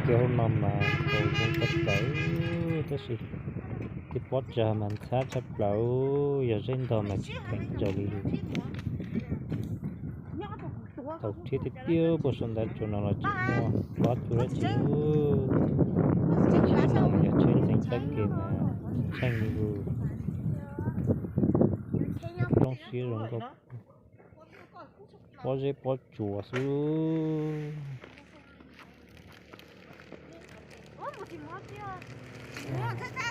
Kiag hauv no mas tau zoo tshaj plaws, tab sis tej pob tsaig mas ntxhab tshaj plaws, yog zeb ntog mas tsis theem raws li lus. Tau rhiab tiag tiag, puag saum ntawd tsuas no los tseem muaj pob cuag dab tsi. Tsheb no yog tsheb ntxeev tag kev mas tsis tsheej li lus. Zoo siab zoo nkauj, pob zeb pob tsuas xwb.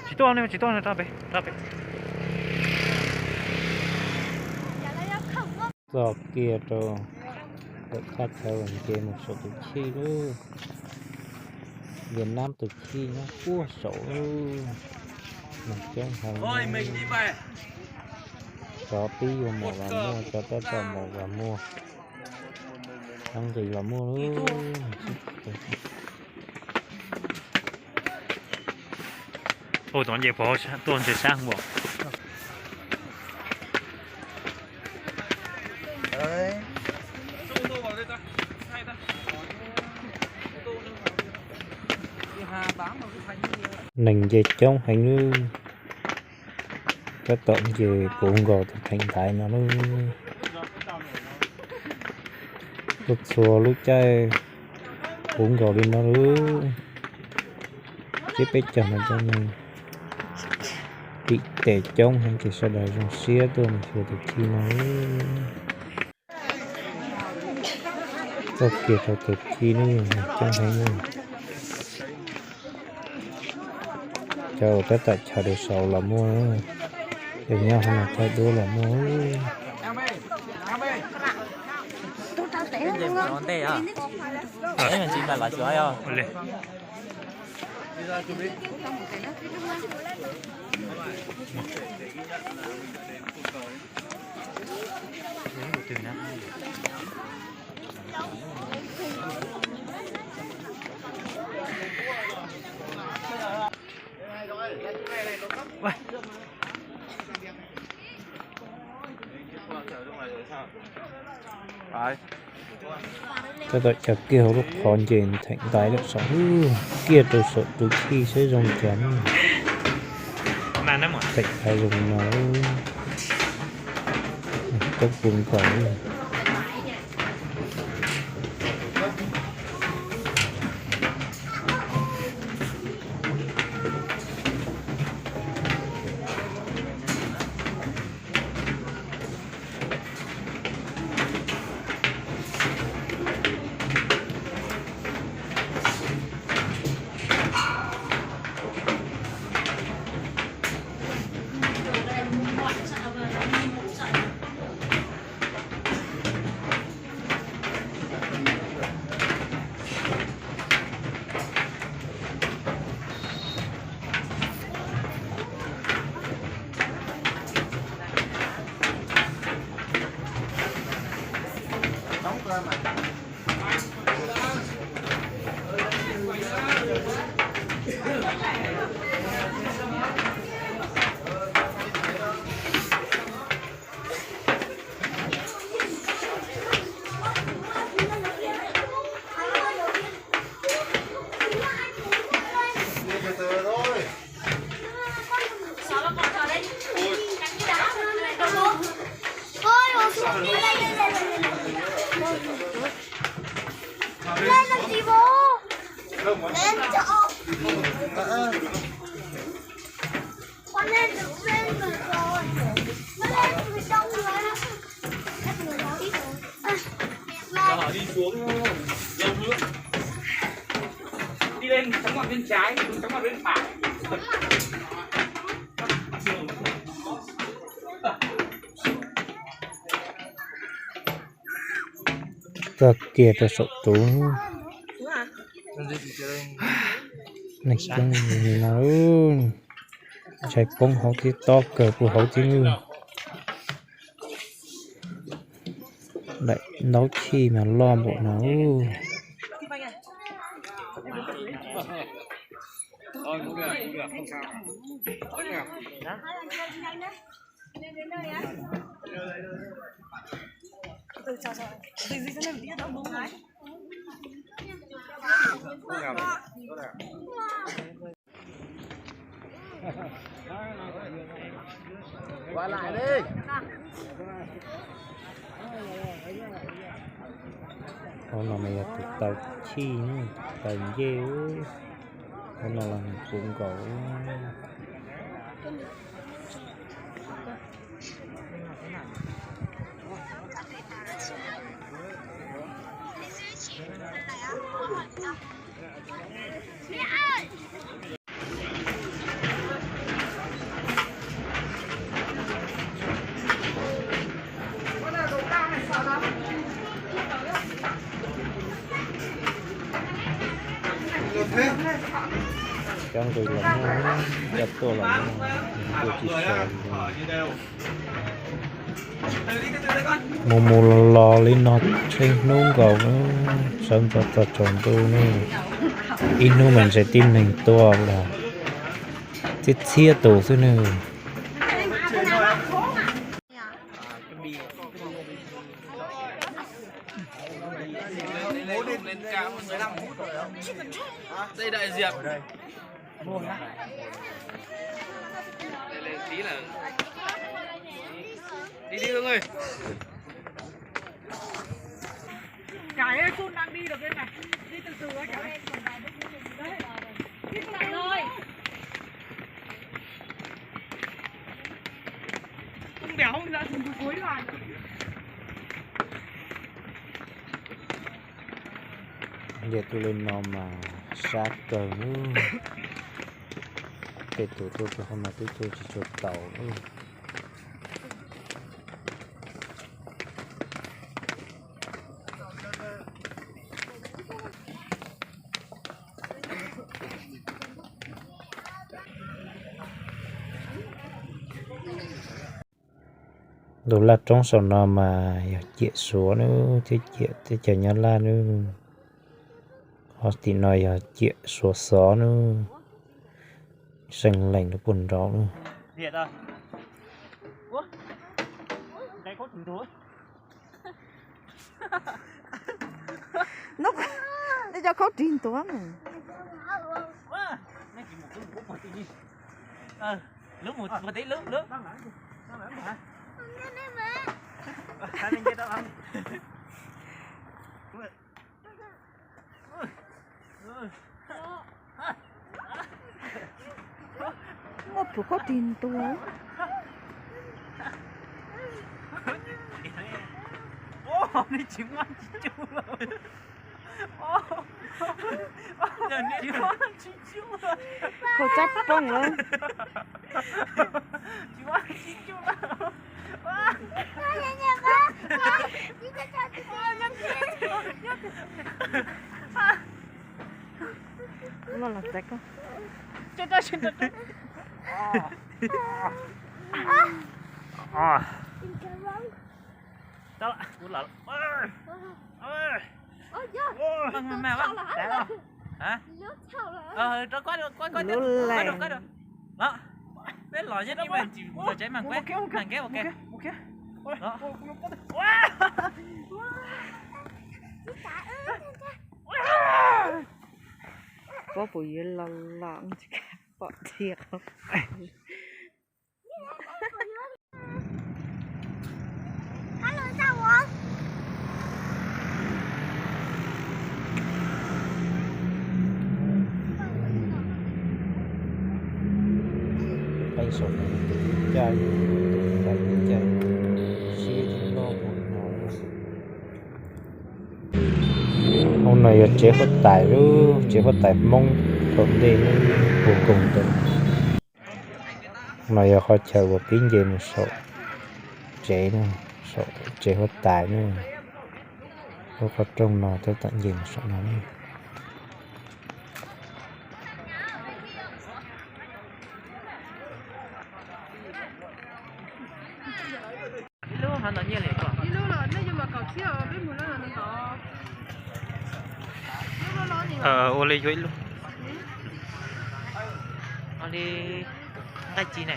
Tsis tuaj, tsis tuaj, rau pem, rau pem. Txog kiag rau pem thaj chaw uas nce mus saum tus chij lub Vietnam tus chij nyob puag saum lub, neeg coob heev. Cov pib yuav mus los muaj, cov tab tom mus los muaj, cov nqis los muaj. Ua tom nce pov tuaj ntshe sab npaum. Neeg nce coob heev li. Tab tom nce puv nkaus tus theem ntaiv no lub, txhua txhua lub caij puv nkaus li no lub. Tsiab peb caug no cov neeg tim tes coob heev ces sawv daws zoo siab tuaj mus xyuas tus chij no. Txoj kev rau tus chij no coob heev. Cov uas tab tom chaw rau saud los muaj, cov nyob hauv no thaij duab los muaj. Tab tom cav kiag hauv lub qhov nce theem ntaiv lawm saud, kiag rau saum tus chij saib zoo cas. Theem ntaiv zoo no, koob puv nkaus. Đi xuống dốc nước. Đi lên chóng mặt bên trái, chóng mặt bên phải. Txog kiag rau saum tus, neeg coob li no, ntshai poob hauv thiab tob kawg puag hauv thiab. Daim ntaub chij mas loj npaum no. Qhov no mas yog tus taw chij ne, taw ncej. Qhov no los nws puv nkaus. Cov nqis los muaj, cov tuaj los muaj, tuaj tsis so li. Mus mus los los li no tsheej hnub nkaus, sawv ntxov txog tsaus ntuj ne. Ib hnub mas ntshe tib neeg tuaj los txhiab txhiab tus xwb ne. Yog tuaj li no mas sab kawg. Tej tus tuaj rau qhov no twb tuaj tsis tshua tau. Tus laj roob saum no mas yog ciam Suav nawb, thiab ciam teb chaws Nyab Laj nawb. Ho tim no yog ciam Suav xov nawb. Seej leej rau puag nraud nawb. Neb cov khaub rig ntuav mas. Muaj puv khaub rig ntuav. Khaub tsab poob lawm. Los los txais koj. Lub leej. Peb los nyob tsev mas kuv mam kev ua ke. Pob puas yuav los los tsis pom tiag. Qeej saum no tus caij, tus caij siab thiab loj mus no. Hauv no yog tsev huab tais, tsev huab tais Hmoob thaum ntej puag koog ntawd. No yog qhov chaw uas pib nce mus saum tsev, saum tsev huab tais na. Lub qhov rooj no tab tom nce mus saum no ne. Ua li yuav ib lub. Ua li nqaij ci ne.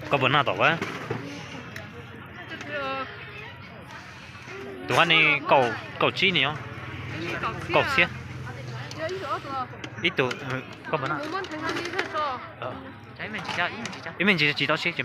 Koj puas noj tau a? Tus hab ne, kaum tsib ne os. Kaum txhiab. Ib tug, koj puas noj? Ib me ntsis tsis tau seb.